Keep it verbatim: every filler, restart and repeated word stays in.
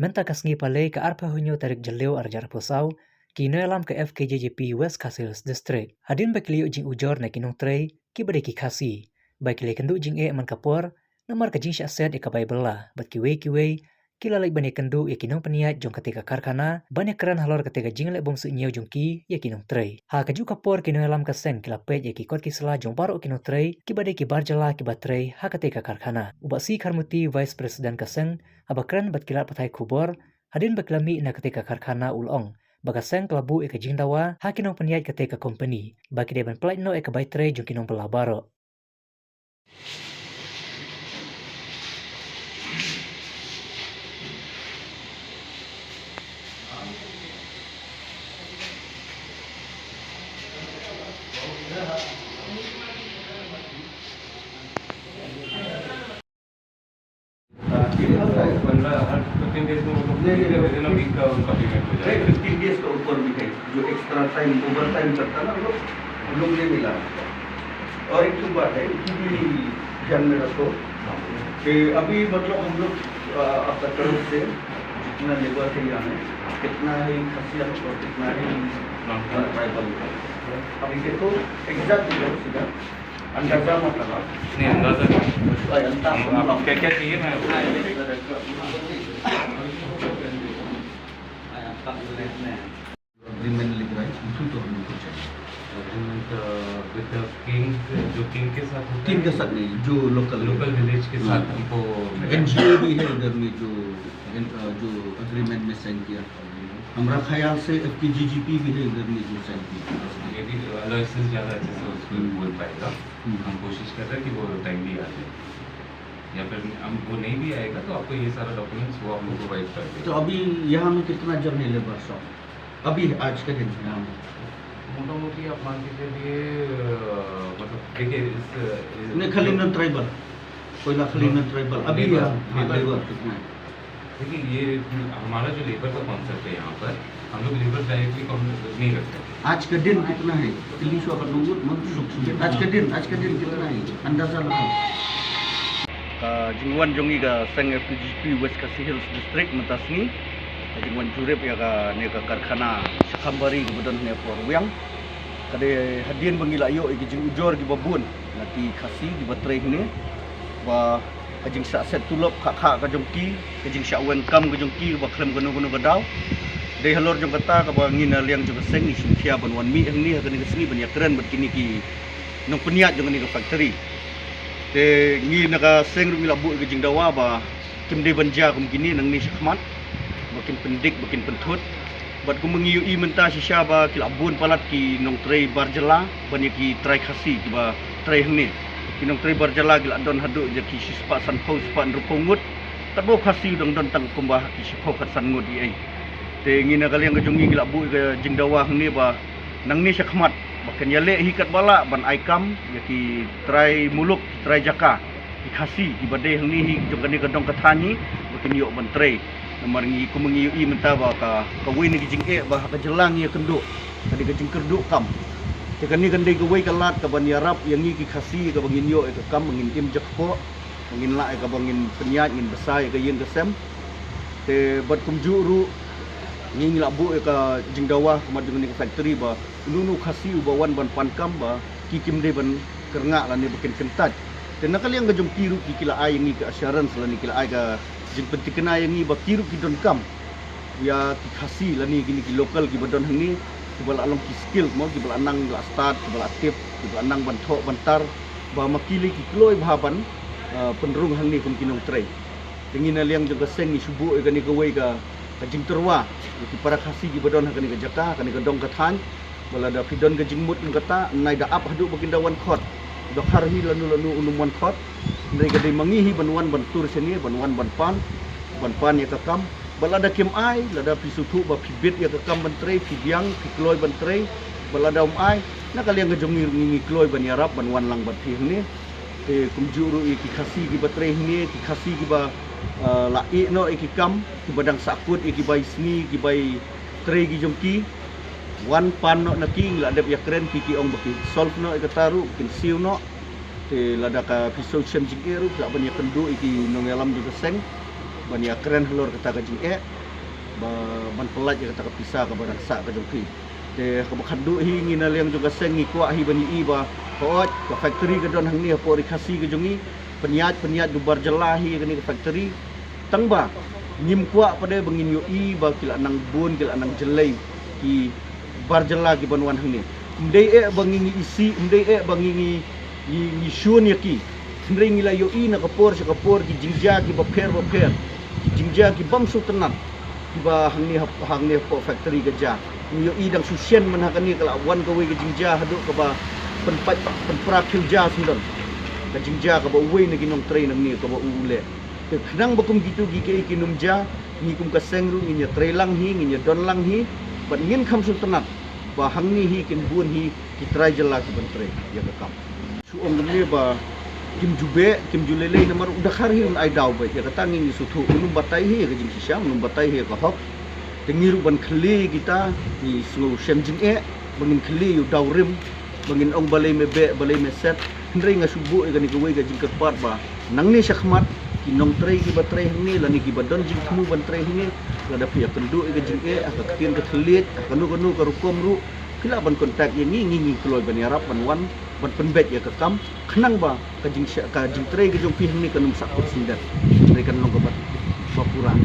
Mynta ka sngi Palei ka arphew hynñiew tarik Jylliew arhajar arphew saw, ki nongïalam ka F K J G P West Khasi Hills District, hadien ba ki la ïoh jingujor na ki nongtrei kiba dei ki Khasi, ba ki la ïakynduh jingeh man ka por namar ka jingshah set ïa ka bai bylla, bad kiwei kiwei ki la leit ban ïakynduh ïa ki nongpynïaid jong katei ka karkhana ban ïakren halor katei ka jingleh bymsuidñiew jong ki ïa ki nongtrei. Ha kajuh ka por ki nongïalam ka seng ki la peit ïa ki kot ki sla jong baroh ki nongtrei kiba dei ki bar jylla kiba trei ha katei ka karkhana. U Bah C Kharmuti, Vice President ka seng, haba kren bad ki lad pathai khubor hadien ba ki la mih na katei ka karkhana, u la ong ba ka seng ka la buh ïa ka jingdawa ha ki nongpynïaid katei ka kompani ba ki dei ban pyllait noh ïa ka bai trei jong ki nongbylla baroh. पंद्रह, हर फिफ्टीन डेज में, वो लोग नहीं, नहीं, नहीं। विदिन अ वीक का उनका पेमेंट हो जाएगा। नहीं, फिफ्टीन डेज का ऊपर भी है, जो एक्स्ट्रा टाइम, ओवर टाइम करता ना, हम लोग, हम लोग नहीं मिला। और एक ठो बात है, उसको भी ध्यान में रखो कि अभी, मतलब, हम लोग, अ, आपका तरफ से जितना लेबर है यहाँ में, कितना है खसिया और कितना है ट्राइबल? अभी देखो, एग्जैक्ट देखो सीधा। अंदाजा मत लगा। नहीं, अंदाजा नहीं। भाई, अंदाजा। हम, हम क्या, क्या चाहिए, मैं एग्रीमेंट लिख रहा है, कुछ तो हम लोग को चाहिए। एग्रीमेंट, अ, विद द किंग, जो किंग के साथ होता किंग है? के साथ नहीं, जो लोकल लोकल विलेज के हाँ। साथ हमको मिला। एनजीओ भी है इधर में जो, अ, जो एग्रीमेंट में साइन किया। हमारा ख्याल से एफकेजीजीपी भी है इधर में जो साइन किया। मे बी अलायसेस ज़्यादा अच्छे से उसको हम्म। बोल पाएगा। हम्म। हम कोशिश कर रहे हैं कि वो टाइमली आ जाए, या फिर हम, वो नहीं भी आएगा तो आपको ये सारा डॉक्यूमेंट्स वो आपको प्रोवाइड कर देगा। तो अभी यहाँ में कितना जन है लेबर शॉप? अभी आज के दिन यहाँ में? मोटा मोटी आप मान के चलिए, अ, मतलब, देखिए, इस, इस नहीं, खाली जो नॉन ट्राइबल, कोई ना, खाली नॉन नॉन ट्राइबल। अभी लेबर, यहाँ, हाँ, लेबर। लेबर कितना है? देखिए, ये हमारा जो लेबर का कॉन्सेप्ट है यहाँ पर, हम लोग लेबर डायरेक्टली कॉन्ट्रैक्ट नहीं रखते। आज का दिन कितना है? आज का दिन, आज का दिन कितना है? अंदाजा लगाओ। Ka jingwan jong ngi ka seng F K G P West Khasi Hills District mynta sngi, ka jingwan jurip ïa kane ka karkhana shakham bari kaba don hangne por wiang. Ka dei hadien ba ngi la ïoh ïa ki jingujor kiba bun na ki Khasi kiba trei hangne, ba ka jingshah set tulop kha kha ka jong ki, ka jingshah weng kam ka jong ki ba khlem kano kano ka daw. Dei halor jong kata kaba ngi na liang jong ka seng ngi sngewkhia ban wan mih hangne ha kane ka sngi ban ïakren bad kine ki nongpynïaid jong kane ka factory. Te ngi na ka seng ruh ngi la buh ïa ka jingdawa ba kim dei ban jia kum kine nangne shakhmat, ba kin pyndik, ba kin pynthut. Bad kumba ngi ïohi mynta shisha ba ki la bun palat ki nongtrei bar jylla ban ïa ki trai Khasi kiba trei hangne. Ki nongtrei bar jylla ki la don haduh ïa ki shispah sanphew, shispah hynriewphew ngut. Katba u Khasi u dang don tang kumba ki shiphew khatsan ngut ïa ei. Te ngi na ka liang ka jong ngi ngi la buh ïa ka jingdawa hangne ba nangne shakhmat ba kan ïaleh hi katba lah ban ai kam ïa ki trai muluk, ki trai jaka, ki Khasi kiba dei hangne hi jong kane ka dong ka thaiñ hi, ba kin ïoh ban trei. Namar ngi, kumba ngi ïohi mynta ba ka, kawei na ki jingeh ba ha ka jylla ngi ïakynduh ka dei ka jingkyrduh kam. Te kane kan dei kawei ka lad kaban ïarap ïa ngi ki Khasi kaba ngin ïoh ïa ka kam, ngin im jakpoh, ngin lah ïa kaba ngin pynïaid, ngin bsa ïa ka ïing ka sem. Te bad kumjuh ruh ngi, ngi la buh ïa ka jingdawa ha khmat jong kane ka factory ba uno uno u Khasi uba wan ban pan kam ba ki kim dei ban kyrngah lane ba kin kyntait. Te na ka liang ka jong ki ruh ki, ki la ai ïa ngi ka assurance lane ki la ai ka jingpynthikna ïa ngi ba ki ruh ki donkam ïa ki Khasi lane kine ki local kiba don hangne, kiba la long ki skill mo, kiba la nang la stad, kiba la tip, kiba la nang ban thoh ban tar, ba ma ki lei ki kloi bha ban, ah, pynrung hangne kum ki nongtrei. Te ngi na liang jong ka seng ngi shu buh ïa kane kawei ka, ka jingtyrwa ïa ki para Khasi kiba don ha kane ka jaka, ha kane ka dong ka thaiñ, ba lada phi don ka jingmut kum kata, nai da ap haduh ba kin da wan khot. Da khar hi lano lano un ym wan khot. Hynrei ka dei ma ngi hi ban wan ban tur shane, ban wan ban pan, ban pan ïa ka kam. Ba lada kim ai, lada phi sngewthuh ba phi bit ïa ka kam ban trei, phi biang, phi kloi ban trei, ba lada ym ai, na ka liang ka jong ngi, ngi, ngi kloi ban ïarap ban wan lang bad phi hangne. Te kumjuh ruh ïa ki Khasi kiba trei hangne, ki Khasi kiba, ah, la ïeh noh ïa ki kam, kiba dang sahkut ïa ki bai sngi, ki bai trei ki jong ki. Wan pan noh na ki, ngi la dep ïakren, ki ki ong ba kin solve noh ïa kata ruh, kin siew noh. Te lada ka phi sngewsih jingeh ruh, lah ban ïakynduh ïa ki nongïalam jong ka seng. ban ïa kren halor kata ka jingeh, ba ban pyllait ïa kata ka pisa kaba dang sah ka jong phi. Te kaba khatduh hi, ngi na liang jong ka seng ngi kwah hi ban ïohi ba ka, oi, ka factory ka don hangne hapoh Ri Khasi ka jong ngi, pynïaid pynïaid duh bar jylla hi kane ka factory. Tang ba ngim kwah pat de ba ngin ïohi ba ki la nang bun, ki la nang jlei ki bar jylla ki ban wan hangne. Ym dei eh ba ngi ngi isih, ym dei eh ba ngi ngi ngi, ngi shun ïa ki. Hynrei ngi la ïohi na ka por sha ka por ki jingjia kiba pher ba pher, ki jingjia ki bym sngewtynnat, kiba hangne hap-, hangne hapoh factory ka jia. Ngi ïohi dang shu shen mynta kane ka la wan kawei ka jingjia haduh kaba pynpait pynpra khiew jia syndon. Ka jingjia kaba uwei na ki nongtrei nangne kaba u u leh. Te khnang ba kum kitu ki, ki, ki nym jia, ngi kum ka seng ruh ngin ïa trei lang hi, ngin ïa don lang hi, bad ngin kham sngewtynnat ba hangne hi kin bun hi ki trai jylla ki ban trei ïa ka kam. Shu ong kumne ba kim ju beh, kim ju lei lei, namar u Dkhar hi un ai daw beit. Ïa kata ngi ngi sngewthuh, un ym batai hi ïa ka jingshisha, un ym batai hi ïa ka hok. Te ngi ruh ban khlieh kita, ngi sngew shem jingeh ba ngin khlieh ïa u daw rim, ba ngin ong balei me beh, balei me set. Hynrei nga shu buh ïa kane kawei ka jingkyrpad ba nangne shakhmat ki nongtrei kiba trei hangne lane kiba don jingthmu ban trei hangne, lada phi ïakynduh ïa ka jingeh ha ka ktien ka thylliej, ha kano kano ka rukom ruh, phi lah ban contact ïa ngi, ngi ngi kloi ban ïarap ban wan ban pynbeit ïa ka kam, khnang ba ka jingsha-, ka jingtrei ka jong phi hangne kan ym sah kut syndet, hynrei kan long kaba, ba pura.